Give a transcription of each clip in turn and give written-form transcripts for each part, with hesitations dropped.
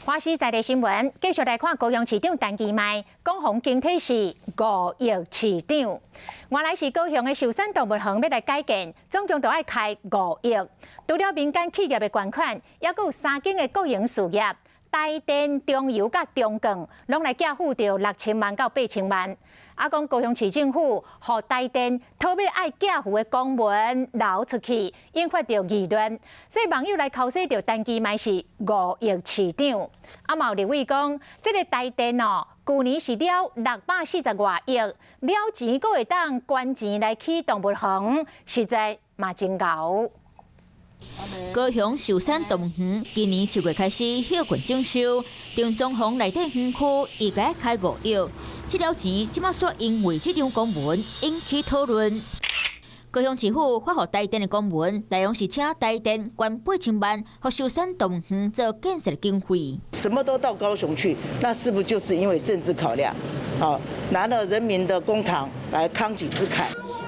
華視在地新聞繼續來看高雄市長陳其邁講予人驚體是5億市長。原來是高雄的壽山動物園欲來改建，總共都愛開五億。除了民間企業的捐款，猶閣有三間的國營事業，台電、中油佮中鋼，攏來寄付著6000萬到8000萬。啊，講高雄市政府予台電討欲愛寄付的公文流出去，引發著議論，所以網友來剾洗著陳其邁是五億市長。啊，嘛有立委講，這个台電哦，舊年是了640外億，了錢閣會當捐錢來起動物園，實在嘛真𠢕。高雄壽山動物園今年7月開始歇櫃整修，長裝潢內底園區預計開五億，這了錢這馬煞因為這張公文引起討論。高雄市府發予台電的公文，內容是請台電捐8000萬，予壽山動物園做建設經費。什麼都到高雄去，那是不是就是因為政治考量？好，拿了人民的公帑來慷己之慨。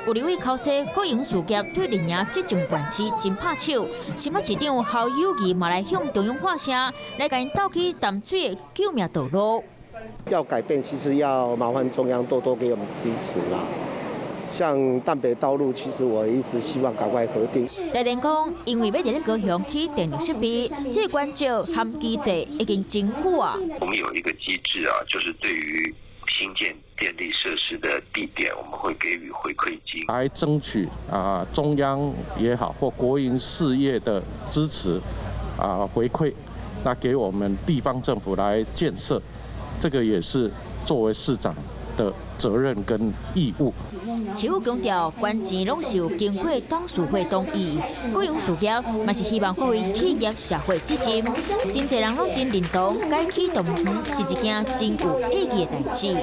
有立委剾洗國營事業對認贏這種縣市真拍手，新北市長侯友宜嘛來向中央發聲，來共𪜶鬥起淡水的救命道路。要改變，其實要麻煩中央多多給我們支持啦。像淡北道路，其實我一直希望趕快核定。台電講，因為欲佇咧高雄起電力設備，這個關照含機制已經真久啊。我們有一個機制啊，就是對於新建電力設施的地點，我們會給予回饋金，來爭取啊中央也好或國營事業的支持啊回饋，那給我們地方政府來建設，這個也是作為市長的責任跟義務。市府強調，捐錢攏是有經過董事會同意，國營事業嘛是希望發揮企業社會責任。真濟人攏真認同，改起動物園是一件真有意義的代誌。